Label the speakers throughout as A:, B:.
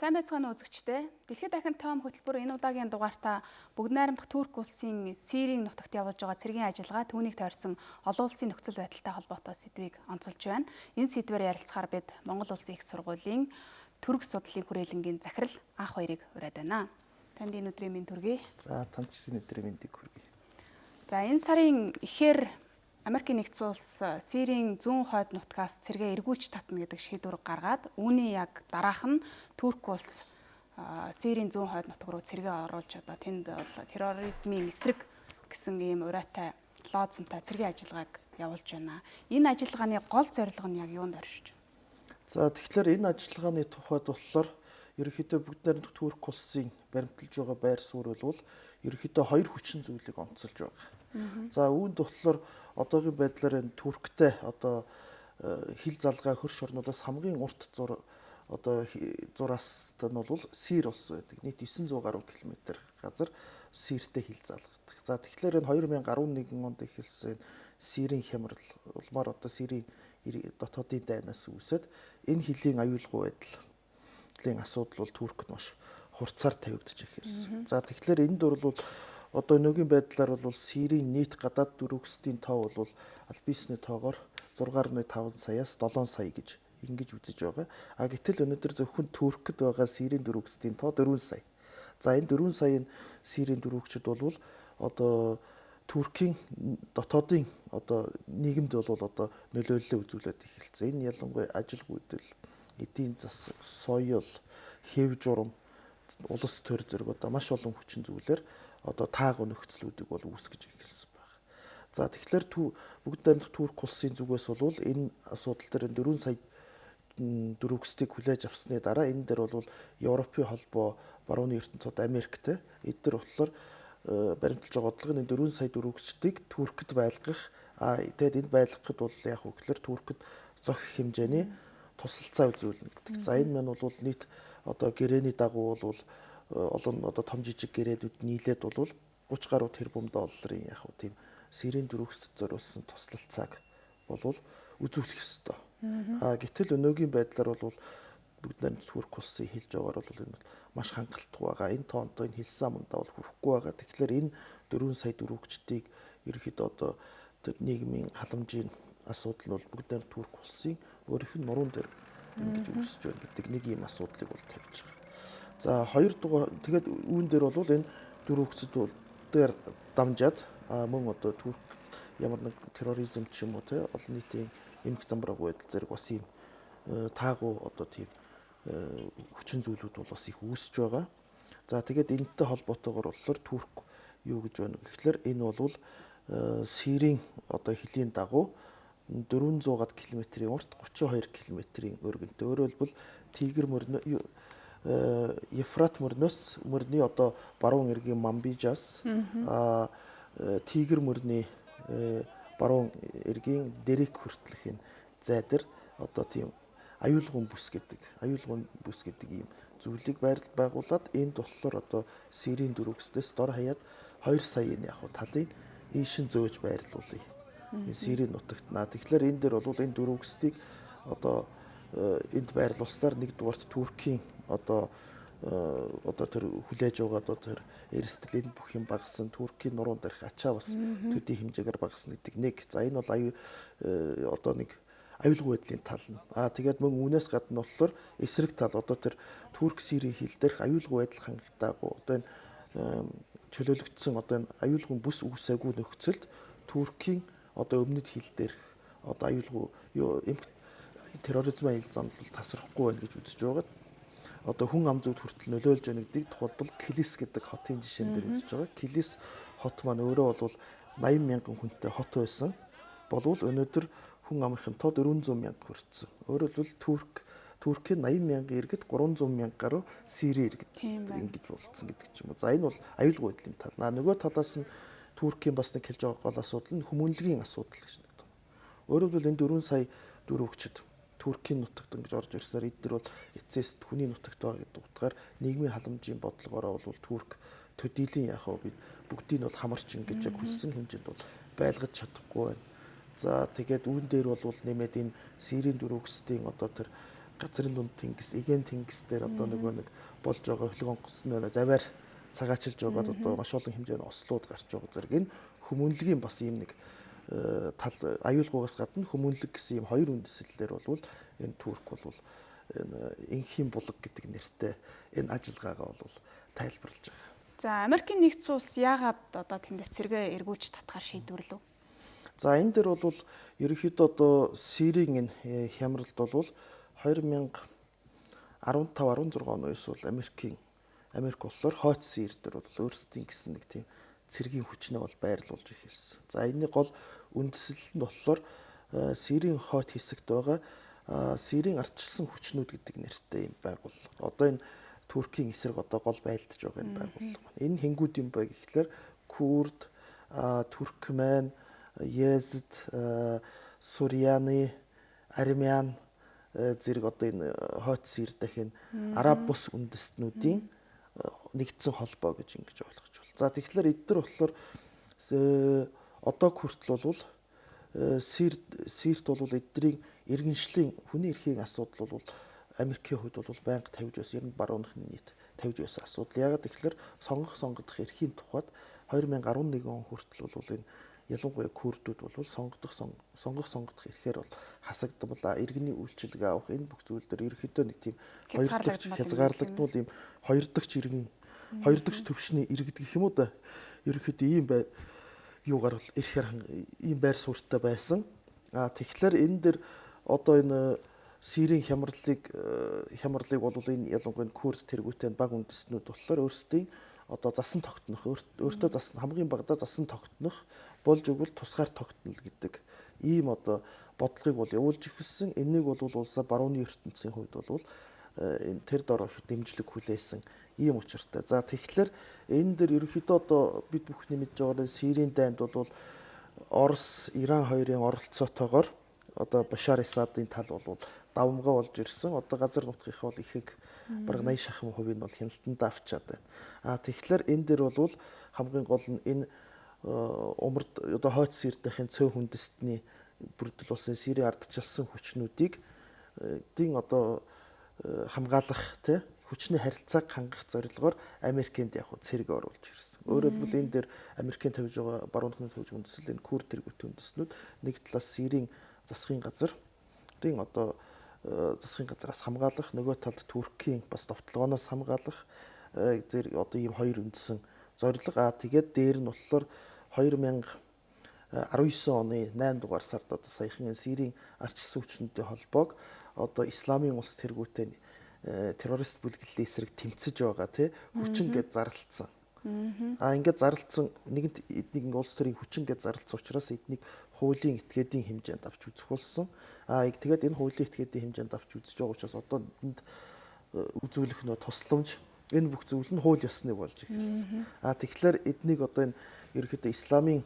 A: Сайн байцгаана уу үзэгчдээ. Дэлхийд дахин том хөтөлбөр энэ удаагийн дугаартаа Бүгд найрамдах Турк улсын Сирийн нутагт явуулж байгаа цэргийн ажиллагаа, түүнийг тойрсон олон улсын нөхцөл байдалтай холбоотой сэдвийг онцолж байна. Энэ сэдвээр ярилцахаар бид Монгол Улсын их сургуулийн Түрэг судлалын хүрээлэнгийн захирал Анх хоёрыг ураад байна. Танд энэ өдрийн мэнд хүргэе.
B: За, танд ч энэ өдрийн мэндийг хүргэе.
A: За, энэ сарын ихээр Америкийн нэгдсэн улс Сирийн зүүн хойд нутгаас цэргээ эргүүлж татна гэдэг шийдвэр гаргаад, үүний яг дараах нь Турк улс Сирийн зүүн хойд нутаг руу цэргээ оруулж, одоо тэнд бол терроризмын эсрэг гэсэн ийм урайтай лоозонтой цэргийн ажиллагааг явуулж байна. Энэ ажиллагааны гол зорилго нь яг юунд оршиж байна?
B: За, тэгэхээр энэ ажиллагааны тухайд болохоор ерөнхийдөө Бүгд найрамдах Турк улсын баримталж байгаа байр суурь бол ерөнхийдөө хоёр хүчин зүйлийг онцолж байгаа. За, үүнд болохоор одоогийн байдлаар энэ Турктэй одоо хил залгаа хөрш орнуудаас хамгийн урт зур одоо зураас нь бол Сир улс байдаг. Нийт 900 гаруй километр газар Сиртэй хил залгадаг. За, тэгэхээр энэ 2011 онд эхэлсэн Сирийн хямрал улмаар одоо Сирийн дотоодын дайнаас үүсээд энэ хилийн аюулгүй байдлын асуудал бол Туркт маш хурцаар тавигдаж эхэлсэн. За, тэгэхээр энд бол одоо өнөөгийн байдлаар бол Сирийн нийт гадаад дөрвөсдийн тоо бол аль биесний тоогоор 6.5 саяас 7 сая гэж ингэж үзэж байгаа. А гэтэл өнөөдөр зөвхөн Туркд байгаа Сирийн дөрвөсдийн тоо 4 сая. За, энэ 4 саяын Сирийн дөрвөгчд бол одоо Туркийн дотоодын одоо нийгэмд бол одоо нөлөөллөө үзүүлээд эхэлсэн. Энэ ялангуяа ажил гүйдэл, эдийн засаг, соёл, хэв журам, улс төр зэрэг одоо маш олон хүчин зүйлээр одоо таагүй нөхцлүүдийг бол үүсгэж эхэлсэн байна. За, тэгэхээр Бүгд найрамдах Турк улсын зүгээс бол энэ асуудал дээр 4 сая дөрвөсдийг хүлээж авсны дараа энэ дээр бол Европын холбоо, барууны ертөнцид Америктэй эдгээр болохоор баримталж байгаа бодлого нь 4 сая дөрвөгчдийг Туркд байлгах, тэгээд энэ байлгахад бол яг вэ гэхээр Туркд зохих хэмжээний тусалцаа үзүүлнэ гэдэг. За, энэ маань бол нийт одоо гэрээний дагуу бол олон одоо том жижиг гэрээдүүд нийлээд бол 30 гаруй тэрбум долларын яг уу тийм Сирийн дөрвөсдөд зориулсан туслалцааг болвол үзүүлэх ёстой. А гэтэл өнөөгийн байдлаар бол Бүгд найрамдах Турк улсын хэлж байгаагаар бол энэ маш хангалтгүй байгаа. Энэ тоонд энэ хэлсэн амандаа бол хүрэхгүй байгаа. Тэгэхээр энэ 4 сая дөрвөгчдийг ерөнхийдөө одоо тэр нийгмийн халамжийн асуудал нь бол Бүгд найрамдах Турк улсын өөрийнх нь нуруунд дээр ингэж үүсэж байна гэдэг нэг ийм асуудлыг бол тавьж байгаа. За, хоёр дугаар тэгээд үүн дээр бол энэ дөрвөгчд бол дээр дамжаад мөн одоо Турк ямар нэг терроризм ч юм уу те олон нийтийн эмх замбраагүй байдал зэрэг бас ийм таагүй одоо тийм хүчин зүйлүүд бол бас их үүсэж байгаа. За, тэгээд энэтэй холбоотойгоор болохоор Турк юу гэж байна гэхлээр энэ бол Сирийн одоо хилийн дагуу 400 км-ийн урт 32 км-ийн өргөнтэй. Өөрөөр хэлбэл Тигр мөрнө Ефрат мөрнөөс мөрний одоо баруун эргийн Мамбижас, Тигр мөрний баруун эргийн Дерек хүртэлх энэ зай дээр одоо тийм аюулгүйн бүс гэдэг, аюулгүйн бүс гэдэг ийм зүйлийг байгуулад энд болохоор одоо Сирийн дөрвөсдөөс дор хаяад 2 саяын яг талыг ийшин зөөж байрлуулъя. Энэ Сирийн нутагт. Тэгэхээр энэ дээр бол энэ дөрвөсдийг одоо энд байрлуулснаар нэгдүгээрт Туркийн одоо тэр хүлээж байгаа одоо тэр эрсдэл энэ бүх юм багассан, Туркийн нуруунд дээрх ачаа бас төдий хэмжээгээр багасна гэдэг нэг. За, энэ бол аюу одоо нэг аюулгүй байдлын тал нь. Аа, тэгээд мөн үүнээс гадна болохоор эсрэг тал одоо тэр Турк Сирийн хил дээрх аюулгүй байдал хангалтаагүй одоо энэ чөлөөлөгдсөн одоо энэ аюулгүй бүс үүсээгүй нөхцөлд Туркийн одоо өмнөд хил дээрх одоо аюулгүй юу эмх терроризмын аюул занал бол тасрахгүй байна гэж үзэж байгаа. Одоо хүн ам зүуд хүртэл нөлөөлж байна гэдгийг тухайлбал Килис гэдэг хотын жишээн дээр үзэж байгаа. Килис хот маань өөрөө бол 80 мянган хүнтэй хот байсан. Болвол өнөөдөр хүн амынхын тоо 400 мянга хүрсэн. Өөрөөр хэлбэл Туркийн 80 мянган иргэд 300 мянга гаруй Сирийн иргэд ингэж болцсон гэдэг ч юм уу. За, энэ бол аюулгүй байдлын тал. Нөгөө талаас нь Туркийн бас нэг хэлж байгаа гол асуудал нь хүмүүнлэгийн асуудал гэж нэг. Өөрөөр хэлбэл энэ 4 сая дөрвөгчд Туркийн нутагт ингэж орж ирсээр эдгээр бол эцэст хүний нутагт байгаа гэдэг утгаар нийгмийн халамжийн бодлогоороо бол Турк төдийлөн яг хөө бид бүгдийг нь бол хамарч ингэж яг хүссэн хэмжээнд бол байлгаж чадахгүй байна. За, тэгээд үүн дээр бол нэмээд энэ Сирийн дөрвөгсдийн одоо тэр газрын дунд тэнгис, Эген тэнгис дээр одоо нөгөө нэг болж байгаа хөлөг онгоцны завиар цагаачилж байгаад одоо маш олон хэмжээний ослууд гарч байгаа зэрэг энэ хүмүүнлэгийн бас ийм нэг тал аюулгүйгээс гадна хүмүүнлэг гэсэн ийм хоёр үндэслэлээр бол энэ Турк бол энэ инхийн булаг гэдэг нэртэй энэ ажиллагаагаа бол тайлбарлаж байгаа.
A: За, Америкийн нэгдсэн улс яагаад одоо тэндээс цэргээ эргүүлж татахаар шийдвэрлэв?
B: За, энэ дээр бол ерөнхийдөө одоо Сирийн энэ хямралд бол 2015 16 оноос бол Америк болохоор хойд Сир дээр бол өөрсдийн гэсэн нэг тийм цэргийн хүчнээ бол байрлуулж эхэлсэн. За, энэний гол үндэслэл нь болохоор Сирийн хойд хэсэгт байгаа Сирийн ардчилсан хүчнүүд гэдэг нэртэй юм байгууллага. Одоо энэ Туркийн эсрэг одоо гол байлдаж байгаа энэ байгууллага. Энэ хэнгүүд юм бэ гэхлээр Курд, Туркмен, Езид, Сурьяны, Армян зэрэг одоо энэ хойд Сир дэх энэ араб бус үндэстнүүдийн нэгдсэн холбоо гэж ингэж ойлгож байна. За, тэгэхээр эдгээр болохоор одоо хүртэл бол Сирт бол эддрийн иргэншлийн хүний эрхийн асуудал бол Америкийн хувьд бол байнга тавьж байсан, ер нь барууныхны нийт тавьж байсан асуудал. Яагаад гэхээр сонгох сонгодох эрхийн тухайд 2011 он хүртэл бол энэ ялангуяа курдүүд бол сонгох сонгодох эрхээр бол хасагдмал, иргэний үйлчилгээ авах энэ бүх зүйл дээр ерөнхийдөө нэг тийм хоёр дахь хязгаарлагдмал ийм хоёр дахь иргэн хоёр дахь төвшний иргэд гэх юм уу да. Ерөнхийдөө ийм бай юугаар бол эрхээр ийм байр суурьтай байсан. А тэгэхээр энэ дэр одоо энэ Сирийн хямралыг бол энэ ялангуяа курд тэргүүтэй баг үндэстнүүд болохоор өөрсдийн одоо засан тогтнох, өөртөө засан хамгийн багадаа засан тогтнох, болж өгвөл тусгаар тогтнол гэдэг ийм одоо бодлогыг бол явуулж эхэлсэн. Энийг бол улсаа барууны ертөнцийн хувьд бол энэ тэр дороо шүү дэмжлэг хүлээсэн ийм учиртай. За, тэгэхээр энэ дэр ерөнхийдөө одоо бид бүхний мэдж байгаа Сирийн дайнд бол Орос, Иран хоёрын оролцоотойгоор одоо Башар Асадын тал бол давмгай болж ирсэн. Одоо газар нутгийнхаа бол ихэнх бараг 80 шахам хувийг нь бол хяналтанд авчаад байна. А тэгэхээр энэ дэр бол хамгийн гол нь энэ умард одоо хойд Сир дахын цөөн хүндэстний бүрдэл болсон Сирийн ардчилсан хүчнүүдийг дин одоо хамгаалах тий хүчний харилцааг хангах зорилгоор Америкэнд яг цэрэг оруулж ирсэн. Өөрөөр хэлбэл энэ дээр Америкийн тавьж байгаа барууныхны тавьж үндэслэл энэ курд тэргүүтийн үндэснүүд нэг талаас Сирийн засгийн газрын одоо засгийн газраас хамгаалах, нөгөө талд Туркийн бас довтлогооноос хамгаалах зэрэг одоо ийм хоёр үндсэн зорилго. Аа тэгээд дээр нь болохоор 2019 оны 8 дугаар сард одоо саяхан Сирийн ардчилсан хүчнүүдийн холбоог одоо Исламын улс тэргүүтэй террорист бүлэглэлийн эсрэг тэмцэж байгаа тий хүчин гэж зарлцсан. Аа ингээд зарлцсан нэгэнт эднийг улс төрийн хүчин гэж зарлцсан учраас эднийг хуулийн этгээдийн хэмжээнд авч үзэх болсон. Аа тэгээд энэ хуулийн этгээдийн хэмжээнд авч үзэж байгаа учраас одоо энд үзүүлэх нөө тусламж энэ бүх зүйл нь хууль ёсны болж эхэлсэн. Аа тэгэхээр эднийг одоо энэ ерөнхийдөө исламын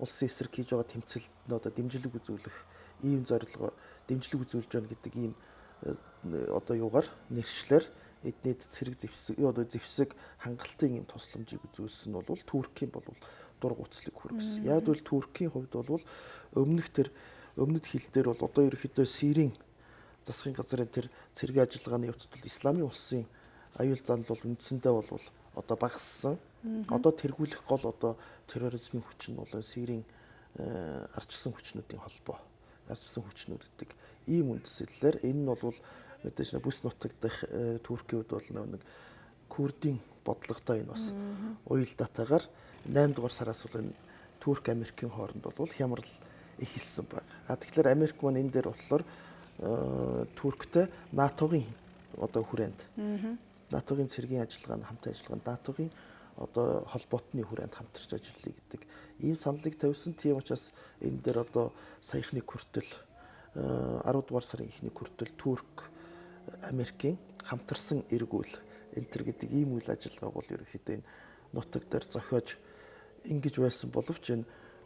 B: улсын эсрэг хийж байгаа тэмцэлд нь одоо дэмжлэг үзүүлэх ийм зорилгоо дэмжлэг үзүүлж байна гэдэг ийм одоо юугаар нэршлэр эднийд цэрэг зэвсэг одоо зэвсэг хангалтын ийм тусламжийг үзүүлсэн нь бол Туркийн бол дургуутслыг хүргэсэн. Яг бол Туркийн хувьд бол өмнөх тэр өмнөд хил дээр бол одоо ерөнхийдөө Сирийн засгийн газрын тэр цэргийн ажиллагааны явцад бол Исламын улсын аюул занал бол үндсэндээ бол одоо багассан. Одоо тэргүүлэх гол одоо терроризмын хүч нь бол Сирийн ардчилсан хүчнүүдийн холбоо, ардчилсан хүчнүүд гэдэг ийм үндсэлээр энэ нь бол мэдээж бүс нутаг дах Туркийн хувьд бол нэг Курдийн бодлоготой энэ бас уялдаатайгаар 8 дугаар сараас бол энэ Турк Америкийн хооронд бол хямрал эхэлсэн байна. А тэгэхээр Америк маань энэ дээр болохоор Турктэй НАТОгийн одоо хүрээнд НАТОгийн цэргийн ажиллагааны хамтын ажиллагаанд НАТОгийн одоо холбоотны хүрээнд хамтарч ажиллая гэдэг ийм саналыг тавьсан. Тийм учраас энэ дээр одоо саяхны хүртэл 10 дугаар сарын эхний хүртэл Турк Америкийн хамтарсан эргүүл энэ төр гэдэг ийм үйл ажиллагааг бол ерөнхийдөө энэ нутаг дээр зохиож ингэж байсан боловч энэ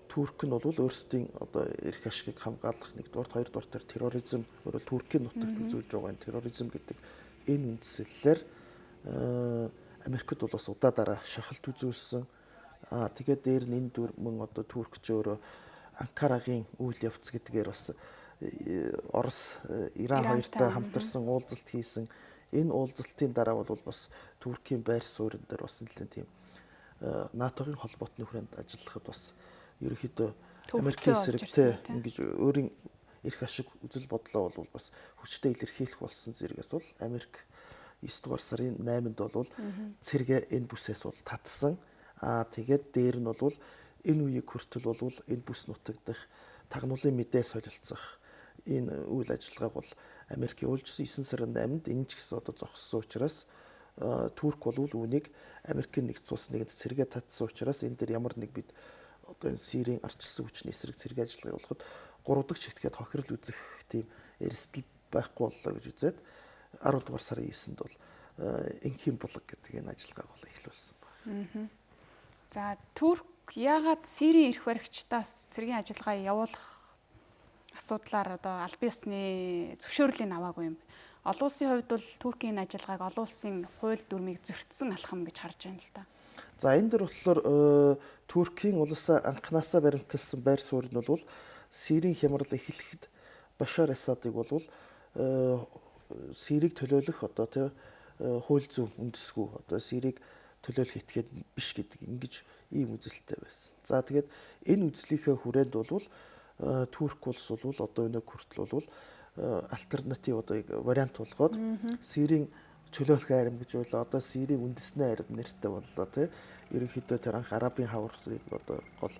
B: Турк нь бол өөрсдийн одоо эрх ашгийг хамгаалах нэгдүгээр, хоёрдугаар тэр терроризм өөрөөр Туркийн нутагт үзүүлж байгаа энэ терроризм гэдэг энэ үндсэлээр Америкт бол бас удаа дараа шахалт үзүүлсэн. Аа тэгээд дээр нь энэ дүр мөн одоо Турк ч өөрөө Анкарагийн үйл явц гэдгээр бас Орос, Иран хоёртой хамтарсан уулзалт хийсэн. Энэ уулзалтын дараа бол бас Туркийн байр суурин дээр бас нэлээд тийм НАТО-гийн холбоотны хүрээнд ажиллахад бас ерөнхийдөө Америкийн эсрэг те ингэж өөрийн эрх ашиг үзэл бодлоо бол бас хүчтэй илэрхийлэх болсон зэрэгээс бол Америк 9 дугаар сарын 8-нд бол цэргээ энэ бүсээс бол татсан. Аа тэгээд дээр нь бол энэ үеийг хүртэл бол энэ бүс нутаг дах тагнуулын мэдээ солилцох энэ үйл ажиллагааг бол Америк явуулжсэн. 9 сарын 8-нд энэ ч гэсэн одоо зогссон учраас Турк бол үүнийг Америкийн нэгдсэн улс нэгэнд цэргээ татсан учраас энэ дээр ямар нэг бид одоо энэ Сирийн арчилсан хүчний эсрэг цэрэг ажиллагаа явуулахад 3 дахь чигтгээд хохирол үзэх тийм эрсдэл байхгүй боллоо гэж үзээд 10 дугаар сарын 9-нд бол энхийн булаг гэдэг энэ ажиллагааг бол эхлүүлсэн байна.
A: За, Турк яагаад Сирийн эрх баригчдаас цэргийн ажиллагаа явуулах асуудлаар одоо аль бие усны зөвшөөрлийг аваагүй юм бэ? Олон улсын хувьд бол Туркийн энэ ажиллагааг олон улсын хууль дүрмийг зөрчсөн алхам гэж харж байна л да.
B: За, энэ дэр болохоор Туркийн улсаа анхнаасаа баримталсан байр суурь нь бол Сирийн хямрал эхлэхэд Башар Асадыг бол Сирийг төлөөлөх одоо тий хууль зүйн үндэсгүй одоо Сирийг төлөөлөх этгээд биш гэдэг ингэж ийм үзэлтэй байсан. За, тэгээд энэ үзлийнхээ хүрээнд бол Турк улс бол одоо өнөөг хүртэл бол альтернатив одоо вариант болгоод Сирийн чөлөөлөх айрам гэж байлаа. Одоо Сирийн үндэсний айрам нэртэй боллоо тий. Ерөнхийдөө тэр анх Арабын хаврыг одоо гол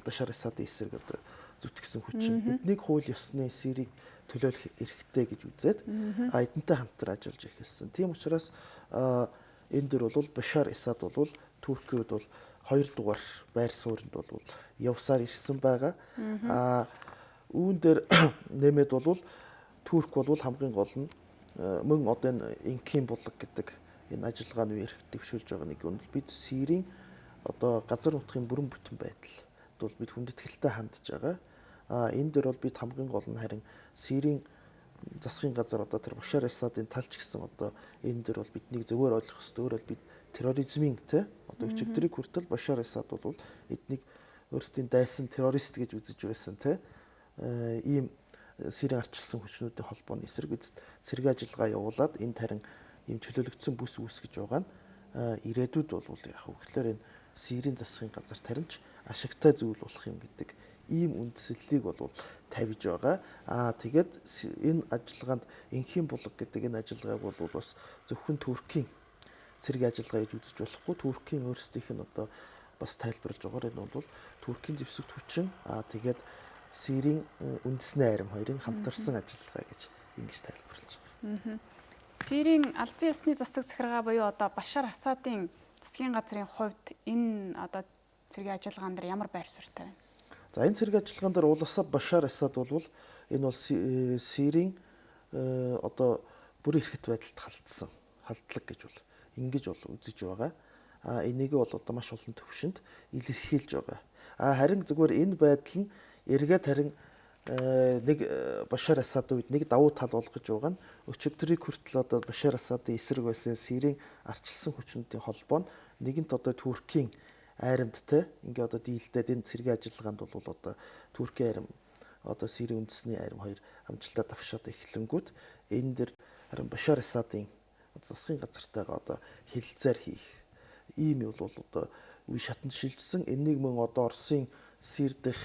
B: Башар Асадын эсрэг одоо зүтгэсэн хүчин. Эднийг хууль ёсны Сирийг төлөөлөх эрхтэй гэж үзээд эдэнтэй хамтар ажиллаж эхэлсэн. Тийм учраас энэ дэр бол Башар Асад бол Туркийн хувьд бол 2 дугаар байр сууринд бол явсаар ирсэн байгаа. Үүн дээр нэмээд бол Турк бол хамгийн гол нь мөн одоо энэ энхийн булаг гэдэг энэ ажиллагааны үеэр дэвшүүлж байгаа нэг юм бид Сирийн одоо газар нутгийн бүрэн бүтэн байдал бол бид хүндэтгэлтэй хандж байгаа. Энэ дээр бол бид хамгийн гол нь харин Сирийн засгийн газар одоо тэр Башар Асадын талч гэсэн одоо энэ дээр бол биднийг зөвөр ойлгох ёстой. Өөрөөр бид терроризмын те одоо өчигдрийг хүртэл Башар Асад бол эднийг өөрсдийн дайсан террорист гэж үзэж байсан те ийм Сирийн арчилсан хүчнүүдийн холбооны эсрэг бид цэрэг ажиллагаа явуулаад энэ тарин ийм чөлөөлөгдсөн бүс үүсгэж байгаа нь ирээдүйд бол яг үгээр энэ Сирийн засгийн газар таринч ашигтай зүйл болох юм гэдэг ийм үндслэлийг бол тавьж байгаа. Тэгээд энэ ажиллагаанд энхийн булаг гэдэг энэ ажиллагааг бол бас зөвхөн Туркийн цэрэг ажиллагаа гэж үзэж болохгүй. Туркийн өөрсдийнх нь одоо бас тайлбарлаж байгаагаар энэ бол Туркийн зэвсэгт хүчин тэгээд Сирийн үндэсний айрам хоёрын хамтарсан ажиллагаа гэж ингэж тайлбарлаж байгаа.
A: Сирийн албан ёсны засаг захиргаа буюу одоо Башар Асадын засгийн газрын хувьд энэ одоо цэргийн ажиллагаан дээр ямар байр суурьтай байна?
B: За, энэ цэргийн ажиллагаан дээр уласаа Башар Асад бол энэ бол Сирийн одоо бүр эрхт байдалд халдсан халдлага гэж бол ингэж бол үзэж байгаа. Энийг бол одоо маш олон төвшөнд илэрхийлж байгаа. Харин зүгээр энэ байдал нь эргээд харин нэг Башар Асадын үед нэг давуу тал болгож байгаа нь өчигдрийг хүртэл одоо Башар Асадын эсрэг байсан Сирийн арчилсан хүчнүүдийн холбоо нь нэгэнт одоо Туркийн айрамдтай ингээ одоо дийлдээд энэ цэргийн ажиллагаанд бол одоо Туркийн айрам одоо Сирийн үндэсний айрам хоёр амжилтаа давшаад эхлэнгүүт энэ дэр харин Башар Асадын засгийн газартайгаа одоо хэлэлцээр хийх ийм юм бол одоо үе шатанд шилжсэн. Энийг мөн одоо Оросын Сир дэх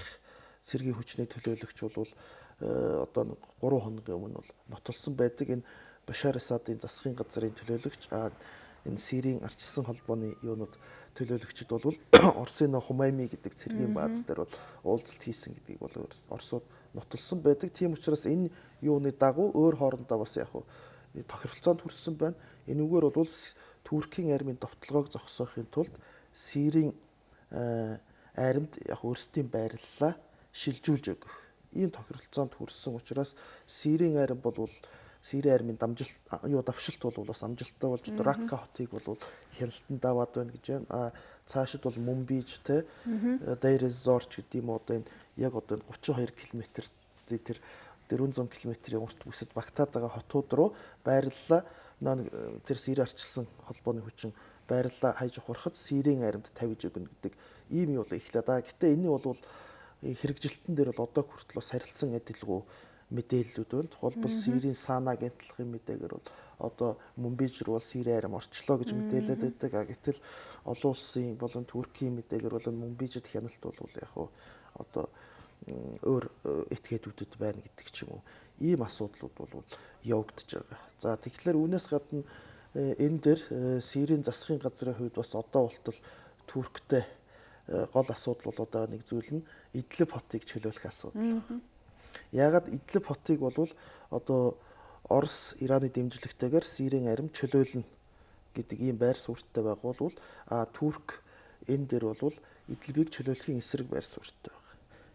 B: цэргийн хүчний төлөөлөгч бол одоо 3 хоногийн өмнө бол нотолсон байдаг. Энэ Башар Асадын засгийн газрын төлөөлөгч энэ Сирийн арчилсан холбооны юунууд төлөөлөгчд бол Оросын Хумайми гэдэг цэргийн бааз дээр бол уулзалт хийсэн гэдгийг бол Оросууд нотолсон байдаг. Тийм учраас энэ юуны дагуу өөр хоорондоо бас яг тохиролцоонд хүрсэн байна. Энүүгээр бол Туркийн армийн довтлогоог зогсоохын тулд Сирийн армид яг өөрсдийн байрлалаа шилжүүлж өгөх ийм тохиролцоонд хүрсэн учраас Сирийн арми бол Сирийн армийн дамжилт давшилт бол бас амжилттай болж одоо Ракка хотыг бол хяналтанд аваад байна гэж байна. Цаашид бол Мумбиж те Дейр эз-Зорч гэдэг юм одоо энэ яг одоо 32 км тэр 400 км-ийн урт бүсэд багтаад байгаа хотууд руу байрлалаа тэр Сирийн арчилсан холбооны хүчин байрлалаа хайж ухрахад Сирийн армид тавьж өгнө гэдэг ийм юм бол эхлээд. Гэтэ энэний бол хэрэгжилтэн дээр бол одоо хүртэл бас харилцан адилгүй мэдээллүүд байна. Тухайлбал Сирийн Сана агентлагын мэдээгээр бол одоо Мөнбиж рүү Сирийн арим орчлоо гэж мэдээлээд байдаг. А гэтэл олон улсын болон Туркийн мэдээгээр бол Мөнбижид хяналт бол яг хуу одоо өөр этгээдүүдэд байна гэдэг ч юм уу. Ийм асуудлууд бол явагдаж байгаа. За тэгэхээр үүнээс гадна энэ дээр Сирийн засгийн газрын хувьд бас одоо болтол Турктэй гол асуудал бол одоо нэг зүйл нь Идлиб хотыг чөлөөлөх асуудал. Яагаад Идлиб хотыг бол одоо Орос, Ираны дэмжлэгтэйгээр Сирийн арим чөлөөлнө гэдэг ийм байр суурьтай байгуул а Турк энэ дээр бол Идлибийг чөлөөлөхийн эсрэг байр суурьтай байна.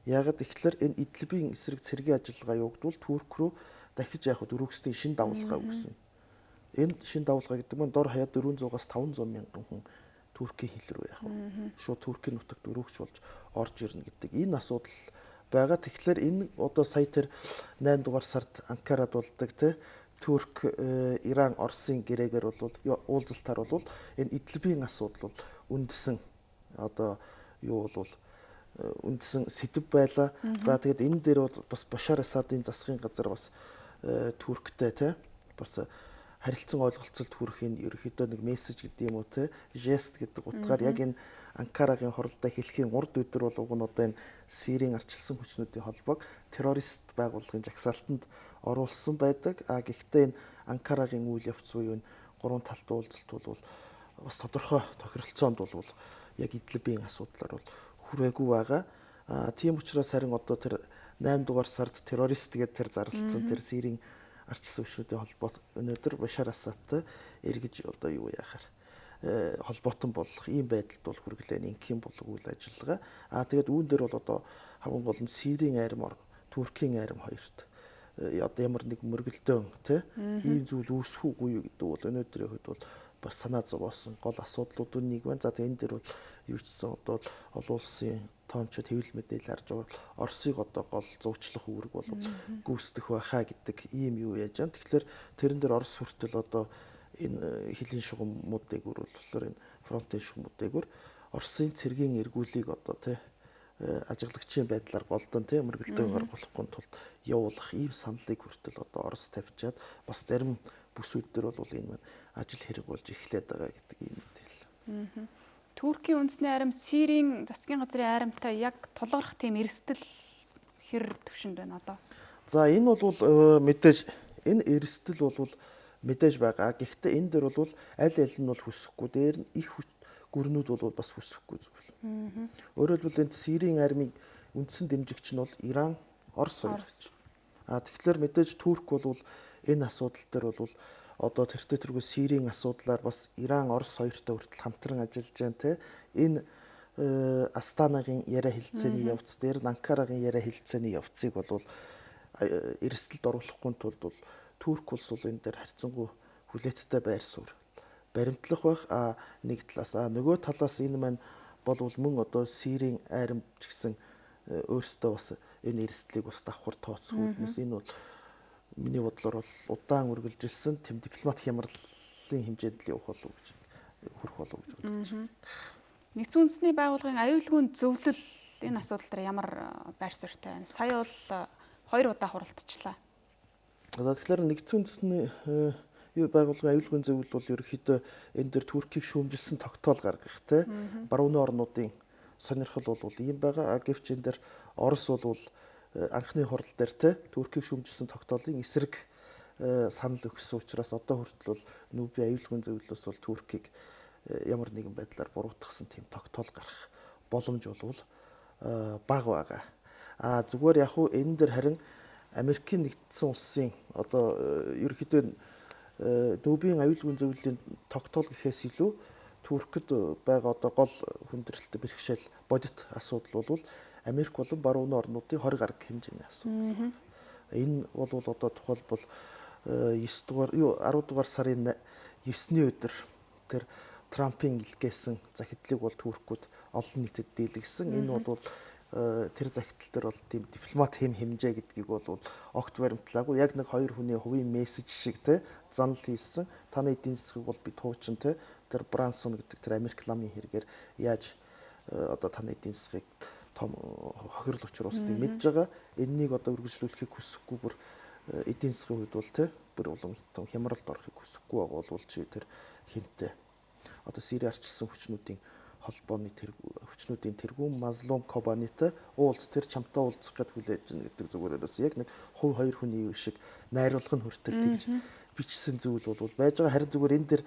B: Яагаад гэвэл энэ Идлибийн эсрэг цэргийн ажиллагаа явагдвал Турк руу дахиж яг дөрвөксдийн шин давалгаа үүснэ. Энэ шин давалгаа гэдэг нь дор хаяад 400-аас 500 мянган хүн Туркийн хил рүү яг шууд Туркийн нутагт өрөөгч болж орж ирнэ гэдэг энэ асуудал байгаа. Тэгэхээр энэ одоо сая тэр 8 дугаар сард Анкарад болдог те Турк, Иран, Оросын гэрээгээр бол уулзалтаар бол энэ Идлибийн асуудал бол үндсэн одоо юу бол үндсэн сэдэв байлаа. За тэгээд энэ дээр бол бас Башар Асадын засгийн газар бас Турктэй те бас харилцан ойлголцолд хүрэхийн ерөнхийдөө нэг мессеж гэдэг юм уу те жест гэдэг утгаар яг энэ Анкарагийн хуралдаа хэлхийн урд өдөр бол уг нь одоо энэ Сирийн арчилсан хүчнүүдийн холбоог террорист байгууллагын жагсаалтанд оруулсан байдаг. А гэхдээ энэ Анкарагийн үйл явц буюу энэ гурван талт уулзалт бол бас тодорхой тохиролцоонд бол яг Идлибийн асуудлаар бол хүрээгүй байгаа. А тийм учраас харин одоо тэр 8 дугаар сард террорист гэдэг тэр зарлалцсан тэр Сирийн арчилсан хүчнүүдийн холбоот өнөөдөр Башар Асадтай эргэж одоо юу яахаар холбоотон болох ийм байдалд бол хүргэлээ ингийн болго үйл ажиллагаа. Аа тэгээд үүн дээр бол одоо хамгийн гол нь Сирийн арим, Туркийн арим хоёрт одоо ямар нэг мөргөлдөөн тий ийм зүйл үүсэх үгүй юу гэдэг бол өнөөдрийн хувьд бол бас санаа зовоосон гол асуудлуудын нэг байна. За тэгээд энэ дээр бол юу ч гэсэн одоо олон улсын тоомчид хэвлэл мэдээлэл харж байгаа Оросыг одоо гол зуучлах үүрэг бол гүйцэтгэх байхаа гэдэг ийм юу яаж байгаа. Тэгэхээр тэрэн дээр Орос хүртэл одоо энэ хилийн шугамууд дээгүүр болохоор энэ фронтын шугамууд дээгүүр Оросын цэргийн эргүүлийг одоо тий ажиглагчийн байдлаар голдон тий мөргөлдөөн гаргуулахгүй тулд явуулах ийм саналыг хүртэл одоо Орос тавьчаад бас зарим бүсүүд дээр бол энэ маань ажил хэрэг болж эхлээд байгаа гэдэг ийм мэдээлэл.
A: Туркийн үндэсний арим Сирийн засгийн газрын аримтай яг тулгарх тийм эрсдэл хэр түвшинд байна одоо?
B: За энэ бол мэдээж энэ эрсдэл бол мэдээж байгаа. Гэхдээ энэ дээр бол аль аль нь бол хүсэхгүй. Дээр нь их гүрнүүд бол бас хүсэхгүй зүйл. Өөрөөр хэлбэл энд Сирийн армийг үндсэн дэмжигч нь бол Иран, Орос хоёр. А тэгэхээр мэдээж Турк бол энэ асуудал дээр бол одоо тэртээ тэргүй Сирийн асуудлаар бас Иран, Орос хоёртой хүртэл хамтран ажиллаж байна те. Энэ Астанагийн яриа хэлцээний явц дээр Анкарагийн яриа хэлцээний явцыг бол эрсдэлд оруулахгүй тулд бол Турк улс бол энэ дээр харьцангуй хүлээцтэй байр суурь баримтлах байх. А нэг талаас, а нөгөө талаас энэ маань болвол мөн одоо Сирийн арим ч гэсэн өөрсдөө бас энэ эрсдлийг бас давхар тооцох үүднээс энэ бол миний бодлоор бол удаан үргэлжилсэн тэм дипломат хямралын хэмжээнд л явах болов гэж хүрэх болов гэж бодож байна.
A: Нэгдсэн үндэсний байгууллагын аюулгүй зөвлөл энэ асуудал дээр ямар байр суурьтай байна? Сая бол 2 удаа хуралдчихлаа.
B: За тэгэхээр нэгдсэн үндэсний байгууллагын аюулгүй зөвлөл бол ерөнхийдөө энэ дээр Туркийг шүүмжилсэн тогтоол гаргах те барууны орнуудын сонирхол бол ийм байгаа. Гэвч энэ дээр Орос бол анхны хурал дээр те Туркийг шүүмжилсэн тогтоолын эсрэг санал өгсөн учраас одоо хүртэл бол нүүбийн аюулгүй зөвлөлөөс бол Туркийг ямар нэгэн байдлаар буруутгасан тийм тогтоол гарах боломж бол бага байгаа. А зүгээр яг хуу энэ дээр харин Америкийн нэгдсэн улсын одоо ерөнхийдөө нүүбийн аюулгүй зөвлөлийн тогтоол гэхээс илүү Туркд байгаа одоо гол хүндрэлтэй бэрхшээл бодит асуудал бол Америк болон барууны орнуудын 20 гаруй хэмжээний асуудал. Энэ бол одоо тухайлбал 9 дугаар 10 дугаар сарын 9-ний өдөр тэр Трампын илгээсэн захидлыг бол Туркууд олон нийтэд дийлгэсэн. Энэ бол тэр захидал дээр бол тийм дипломат хэмжээ гэдгийг бол огт баримтлаагүй. Яг нэг хоёр хүний хувийн мессеж шиг те занал хийсэн. Таны эдийн засгийг бол би туучин те тэр Брансон гэдэг тэр Америк ламын хэрэгээр яаж одоо таны эдийн засгийг том хохирол учир болсныг мэдж байгаа. Энэнийг одоо үргэлжлүүлэхийг хүсэхгүй бүр эдийн засгийн хувьд бол те бүр улам том хямралд орохыг хүсэхгүй байгаа бол чи тэр хинтээ одоо Сири арчилсан хүчнүүдийн холбооны хүчнүүдийн тэргүүн Мазлум Кобанитай уулз тэр чамтай уулзах гэд хүлээж гин гэдэг зүгээр ерөөс яг нэг хувь хоёр хүний шиг найруулга нь хүртэл тэгж бичсэн зүйл бол байж байгаа. Харин зүгээр энэ дэр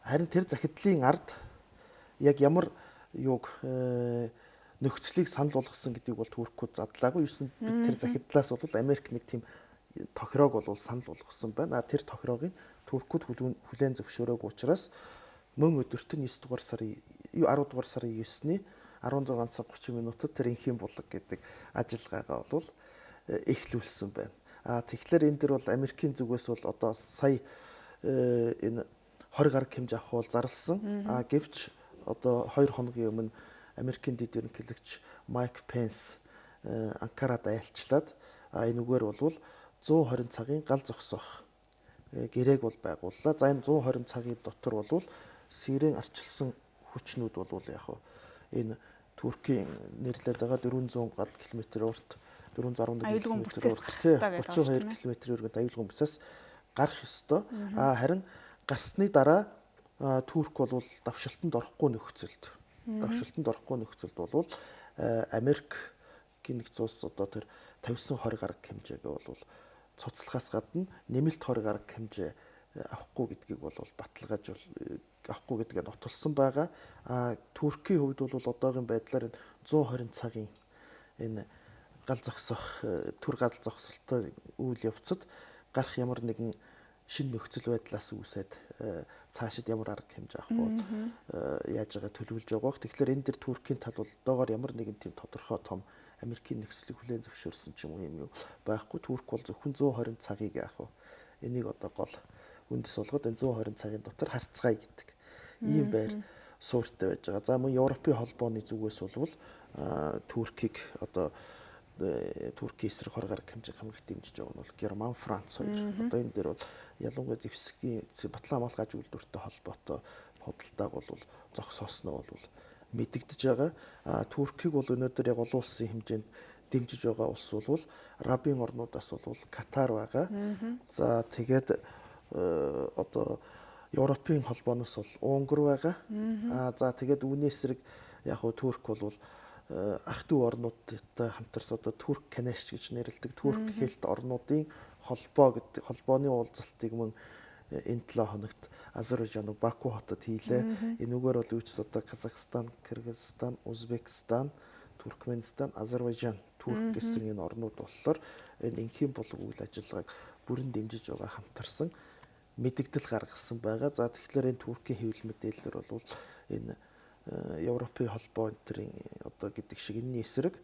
B: харин тэр захидлын ард яг ямар юуг нөхцөлийг санал болгосон гэдгийг бол Туркууд задлаагүй. Ерсэн бид тэр захидлаас бол Америк нэг тийм тохироог бол санал болгосон байна. А тэр тохироог нь Туркууд хүлээн зөвшөөрөөгүй учраас мөн өдөрт нь 9 дугаар сарын 10 дугаар сарын 9-ний 16 цаг 30 минутад тэр энхийн булаг гэдэг ажиллагаагаа бол эхлүүлсэн байна. А тэгэхээр энэ дэр бол Америкийн зүгээс бол одоо сая энэ 20 гаруй хэмжээ авах бол зарласан. А гэвч одоо 2 хоногийн өмнө Америкийн дэд ерөнхийлөгч Майк Пенс Анкарад айлчлаад энүүгээр бол 120 цагийн гал зогсоох гэрээг бол байгууллаа. За энэ 120 цагийн дотор бол Сирийн арчилсан хүчнүүд бол яг энэ Туркийн нэрлээд байгаа 400 гад километр урт 411 км урт 32 км өргөнт аюулгүй бүсээс гарах ёстой. А харин гарсны дараа Турк бол давшилтанд орохгүй нөхцөлд бол Америкийн нэгдсэн улс одоо тэр тавьсан 20 гаруй хэмжээгээ бол цуцлахаас гадна нэмэлт 20 гаруй хэмжээ авахгүй гэдгийг бол баталгааж авахгүй гэдгээ нотолсон байгаа. А Туркийн хувьд бол одоогийн байдлаар 120 цагийн энэ гал зогсох төр гал зогсолтой үйл явцад гарах ямар нэгэн шинэ нөхцөл байдлаас үүсээд цаашид ямар арга хэмжээ авах бол яаж байгаа төлөвлөж байгаа бох. Тэгэхээр энэ дэр Туркийн тал бол одоогоор ямар нэгэн тийм тодорхой том Америкийн нөхцөлийг хүлээн зөвшөөрсөн ч юм уу юм юу байхгүй. Турк бол зөвхөн 120 цагийг яах вэ? Энийг одоо гол үндэс болгоод энэ 120 цагийн дотор харцгаая гэдэг ийм байр суурьтай байж байгаа. За мөн Европын холбооны зүгээс бол Туркийг одоо Туркийн эсрэг 20 гаруй хэмжээ хамгийн их дэмжиж байгаа нь бол Герман, Франц хоёр. Одоо энэ дээр бол ялангуяа зэвсгийн Батлан хамгаалах аж үйлдвэртэй холбоотой худалдааг бол зогсоосноо бол мэдэгдэж байгаа. Туркийг бол өнөөдөр яг олон улсын хэмжээнд дэмжиж байгаа улс бол Арабын орнуудаас бол Катар байгаа. За тэгээд одоо Европын холбооноос бол Унгар байгаа. За тэгээд үүний эсрэг яг хөө Турк бол ах トゥ орнуудтай хамтарс одоо Турк Канаш гэж нэрлэдэг Турк хэлт орнуудын холбоо гэдэг холбооны уулзалтыг мөн энэ 7 хоногт Азербайджан Баку хотод хийлээ. Энүүгээр бол юу ч одоо Казахстан, Кыргызстан, Узбекистан, Туркменистан, Азербайджан, Турк гэсэн энэ орнууд болохоор энэ энхийн булаг үйл ажиллагааг бүрэн дэмжиж байгаа хамтарсан мэдэгдэл гаргасан байгаа. За тэгэхээр энэ Туркийн хэвлэл мэдээлэлээр бол энэ Европын холбоо энтерийн одоо гэдэг шиг энэний эсрэг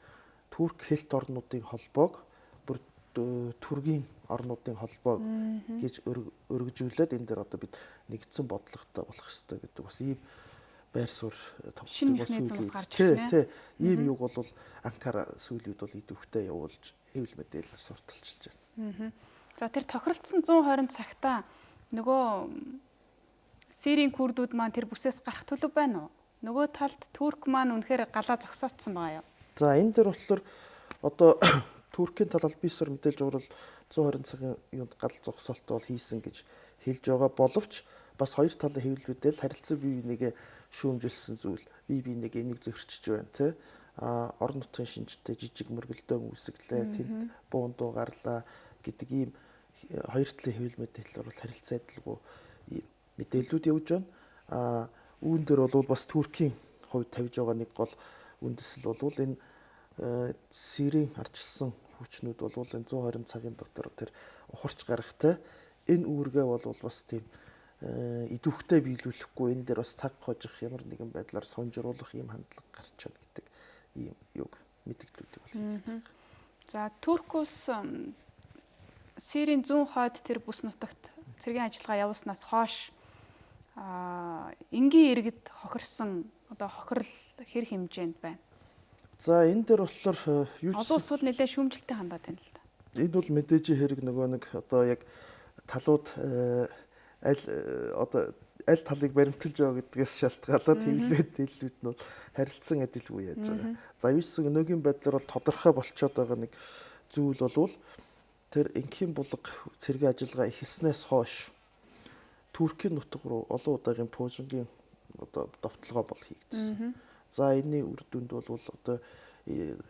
B: Турк хэлт орнуудын холбоог бүр Түргийн орнуудын холбоо гэж өргөжүүлээд энэ дээр одоо бид нэгдсэн бодлоготой болох ёстой гэдэг бас ийм байр суурь
A: шинэ механизм бас гарч ирнэ.
B: Тий, ийм юг бол Анкара сүүлийн үед бол идэвхтэй явуулж хэвлэл мэдээлэлээр сурталчилж байна.
A: За тэр тохиролцсон 120 цагтаа нөгөө Сирийн курдүүд маань тэр бүсээс гарах төлөв байна уу? Нөгөө талд Турк маань үнэхээр галаа зогсоодсон байгаа юу?
B: За энэ дээр болохоор одоо Туркийн тал аль биесээр мэдээлж байгаа бол 120 цагийн юунд гал зогсоолтоо бол хийсэн гэж хэлж байгаа боловч бас хоёр талын хэвлэл мэдээлэл харилцан бие бинийгээ шүүмжилсэн зүйл бие бинийгээ энийг зөрчиж байна те. А орон нутгийн шинжтэй жижиг мөргөлдөөн үүсгэлээ, тэнд буун дуу гарлаа гэдэг ийм хоёр талын хэвлэл мэдээлэлээр бол харилцаа адилгүй ийм мэдээллүүд явж байна. А үүн дээр бол бас Туркийн хувьд тавьж байгаа нэг гол үндэслэл бол энэ Сирийн арчилсан хүчнүүд бол энэ 120 цагийн дотор тэр ухарч гарахтай энэ үүргээ бол бас тийм идэвхтэй биелүүлэхгүй энэ дээр бас цаг хожих ямар нэгэн байдлаар сунжруулах ийм хандлага гарч чадна гэдэг ийм юг мэдээллүүдийг бол хийдэг.
A: За Турк улс Сирийн зүүн хойд тэр бүс нутагт цэргийн ажиллагаа явуулснаас хойш энгийн иргэд хохирсон одоо хохирол хэр хэмжээнд байна?
B: За энэ дээр болохоор
A: юу ч олон улс бол нэлээд шүүмжлэлтэй хандаад байна л да.
B: Энэ бол мэдээж хэрэг нөгөө нэг одоо яг талууд аль одоо аль талыг баримталж байгаа гэдгээс шалтгаалаад хэвлээд дэллүүд нь бол харилцан адилгүй яаж байгаа. За юусэн өнөөгийн байдлаар бол тодорхой болцоод байгаа нэг зүйл бол тэр энхийн булга цэргийн ажиллагаа эхэлснээс хойш Туркийн нутаг руу олон удаагийн пуужингийн одоо довтлогоо бол хийгдсэн. За энэний үр дүнд бол одоо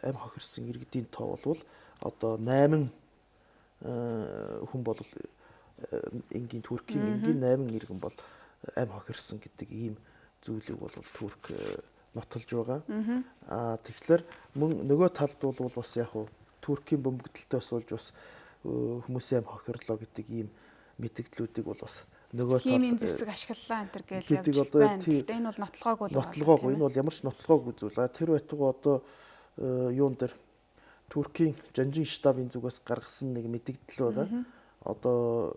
B: амь хохирсон иргэдийн тоо бол одоо 8 хүн бол энгийн Туркийн энгийн 8 иргэн бол амь хохирсон гэдэг ийм зүйлийг бол Турк нотолж байгаа. Аа тэгэхээр мөн нөгөө талд бол бас яг хуу Туркийн бөмбөгдөлтөөс болж бас хүмүүсийн амь хохирлоо гэдэг ийм мэдгдлүүдийг бол бас
A: нөгөө тал химийн зэвсэг ашиглалаа энэ төр гээл явж байна. Гэхдээ энэ бол нотлогоогүй л
B: нотлогоогүй. Энэ бол ямар ч нотлогоогүй зүйл. А тэр байтугай одоо юун дээр Туркийн жанжин штабын зүгээс гаргасан нэг мэдэгдэл байгаа. Одоо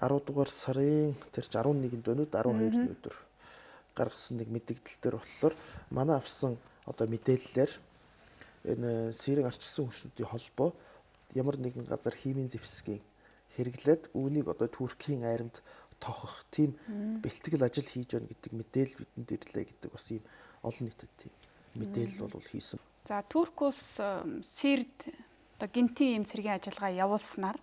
B: 10 дугаар сарын тэр 11-нд байна уу 12-ны өдөр гаргасан нэг мэдэгдэл дээр болохоор манай авсан одоо мэдээллээр энэ Сирийн арчилсан хүчнүүдийн холбоо ямар нэгэн газар химийн зэвсгийн хэрэглээд үүнийг одоо Туркийн айрамд тохох тийм бэлтгэл ажил хийж байна гэдэг мэдээлэл бидэнд ирлээ гэдэг бас ийм олон нийтэд тийм мэдээлэл бол хийсэн.
A: За Турк улс Сирд одоо гинтийн ийм цэргийн ажиллагаа явуулснаар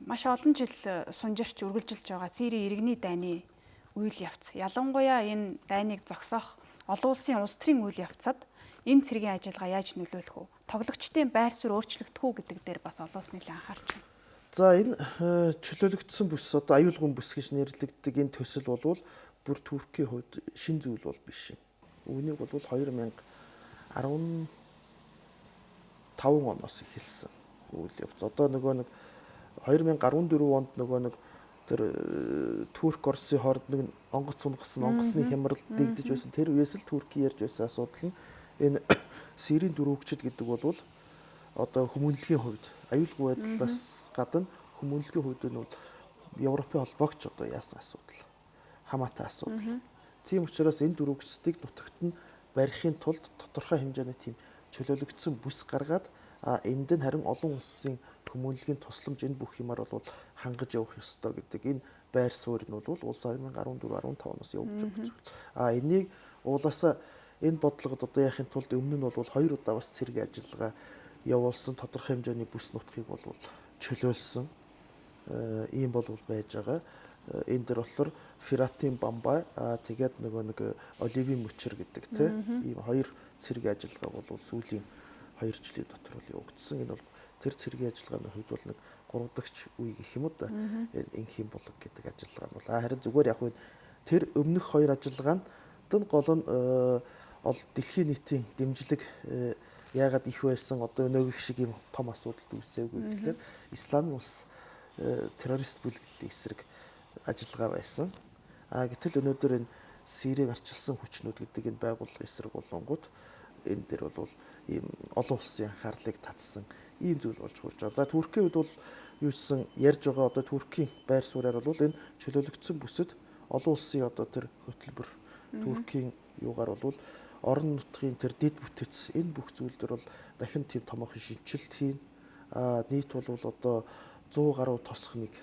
A: маш олон жил сунжирч үргэлжилж байгаа Сирийн иргэний дайны үйл явц. Ялангуяа энэ дайныг зогсоох олон улсын улс төрийн үйл явцад энэ цэргийн ажиллагаа яаж нөлөөлөх вэ? Тоглогчдын байр суурь өөрчлөгдөх үү гэдэг дээр бас олон улс нэлээд анхаарч байна.
B: За энэ чөлөөлөгдсөн бүс одоо аюулгүй бүс гэж нэрлэгддэг энэ төсөл бол бүр Туркийн хувьд шин зүйл бол биш юм. Үүнийг бол 2015 оноос эхэлсэн үйл явц. Одоо нөгөө нэг 2014 онд нөгөө нэг тэр Турк Оросын хооронд нэг онгоц унгасан онгоцны хямрал дэгдэж байсан. Тэр үеэс л Туркийн ярьж байсан асуудал нь энэ Сирийн дөрвөгчд гэдэг бол одоо хүмүүнлэгийн хувьд аюулгүй байдлаас гадна хүмүүнлэгийн хувьд нь бол Европын холбоогч одоо яасан асуудал, хамаатай асуудал. Тийм учраас энэ дөрвөгчдийг нутагт нь барихын тулд тодорхой хэмжээний тийм чөлөөлөгдсөн бүс гаргаад энд нь харин олон улсын хүмүүнлэгийн тусламж энэ бүх юмар бол хангаж явах ёстой гэдэг энэ байр суурь нь бол улс 2014 15 оноос явж байгаа зүйл. Энийг уулаасаа энэ бодлогод одоо яахын тулд өмнө нь бол хоёр удаа бас цэрэг ажиллагаа явуулсан, тодорхой хэмжээний бүс нутгийг бол чөлөөлсөн ийм бол байж байгаа. Энэ дэр болохоор Фератын Бамбай тэгээд нөгөө нэг Оливийн мөчөр гэдэг тийм ийм хоёр цэрэг ажиллагаа бол сүүлийн 2 жилийн дотор бол явагдсан. Энэ бол тэр цэргийн ажиллагааны хувьд бол нэг 3 дахь үе гэх юм уу да. Энхийн булаг гэдэг ажиллагаа нь бол харин зүгээр яг үн тэр өмнөх хоёр ажиллагаанд нь гол нь дэлхийн нийтийн дэмжлэг яагаад их байсан одоо өнөөгөх шиг юм том асуудалд үүсээгүй гэхлээр исламын улс террорист бүлэглэлийн эсрэг ажиллагаа байсан. Гэтэл өнөөдөр энэ Сирийг арчилсан хүчнүүд гэдэг энэ байгууллагын эсрэг болонгууд энэ дээр бол ийм олон улсын анхаарлыг татсан ийм зүйл болж хурж байгаа. За Туркийн хувьд бол юусэн ярьж байгаа одоо Туркийн байр сууриар бол энэ чөлөөлөгдсөн бүсэд олон улсын одоо тэр хөтөлбөр Туркийн юугаар бол орон нутгийн тэр дэд бүтэц энэ бүх зүйл дээр бол дахин тийм томоохон шинэчлэлт хийн. Нийт бол одоо 100 гаруй тосхныг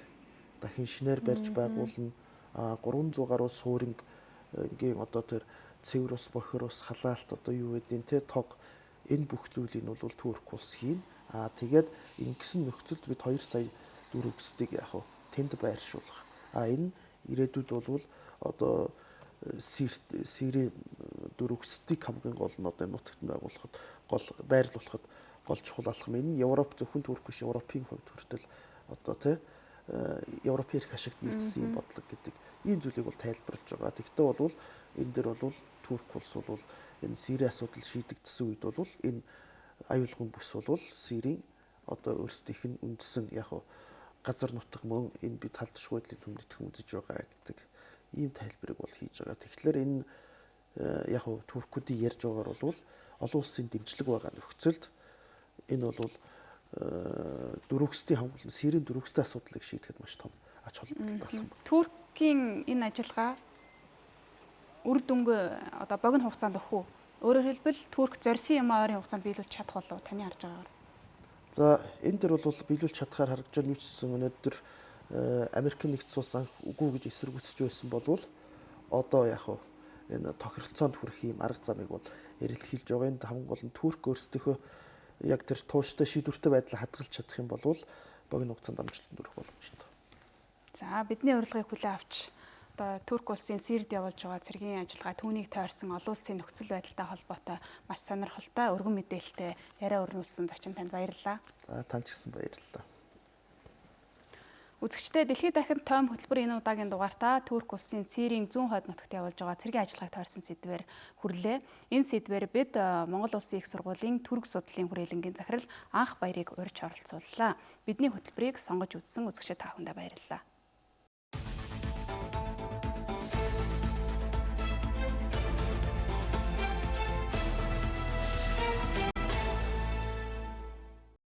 B: дахин шинээр барьж байгуулна. 300 гаруй сууринг ингийн одоо тэр цэвэр ус, бохир ус, халаалт одоо юу гэдэг те тог энэ бүх зүйлийг нь бол Турк улс хийн. Тэгээд ингэсэн нөхцөлд бид 2 сая дөрвөсдийг яг хав тэнд байршуулах. Энэ ирээдүйд бол одоо Сирийн дөрвөсдийг хамгийн гол нь одоо нутагт байгуулахад гол байрлуулахад гол чухал алхам. Энэ нь Европ зөвхөн Турк биш Европын хувьд хүртэл одоо те Европын эрх ашигт нийцсэн юм бодлого гэдэг ийм зүйлийг бол тайлбарлаж байгаа. Тэгтээ бол энэ дэр бол Турк улс бол энэ Сирийн асуудал шийдэгдсэн үед бол энэ аюулгүй бүс бол Сирийн одоо өөрсдийнх нь үндсэн яг газар нутаг мөн энэ бид халдшгүй байдлыг түмдэтгэн үзэж байгаа гэдэг ийм тайлбарыг бол хийж байгаа. Тэгэхээр энэ яг Туркуудын ярьж байгаагаар бол олон улсын дэмжлэг байгаа нөхцөлд энэ бол дөрвөсдийн хамгаалал Сирийн дөрвөсдийн асуудлыг шийдэхэд маш том ач холбогдолтой алхам.
A: Туркийн энэ ажиллагаа үр дүнгээ одоо богино хугацаанд өгөх үү? Өөрөөр хэлбэл Турк зорьсон юм ойрын хугацаанд биелүүлж чадах болов таны харж байгаагаар?
B: За энэ дэр бол биелүүлж чадхаар харагдаж байна. Юу ч гэсэн өнөөдөр Америк нэгдсэн улс анх үгүй гэж эсэргүүцэж байсан болвол одоо яг хуу энэ тохиролцоонд хүрэх юм арга замыг бол эрэлхийлж байгаа. Энд хамгийн гол нь Турк өөрсдийнхөө яг тэр тууштай шийдвэртэй байдлаа хадгалж чадах юм бол богино хугацаанд амжилтанд хүрэх боломжтой.
A: За, бидний урилгыг хүлээн авч одоо Турк улсын Сирид явуулж байгаа цэргийн ажиллагаа, түүнийг тойрсон олон улсын нөхцөл байдалтай холбоотой маш сонирхолтой өргөн мэдээлэлтэй яриа өрнүүлсэн зочин танд баярлалаа.
B: За, танд ч гэсэн баярлалаа.
A: Үзэгчдээ, Дэлхийд дахин тойм хөтөлбөр энэ удаагийн дугаартаа Турк улсын Сирийн зүүн хойд нутагт явуулж байгаа цэргийн ажиллагааг тойрсон сэдвээр хүрлээ. Энэ сэдвээр бид Монгол Улсын их сургуулийн түрэг судлалын хүрээлэнгийн захирал Анх Баярыг урьж оролцууллаа. Бидний хөтөлбөрийг сонгож үзсэн үзэгчид та бүхэндээ баярлалаа.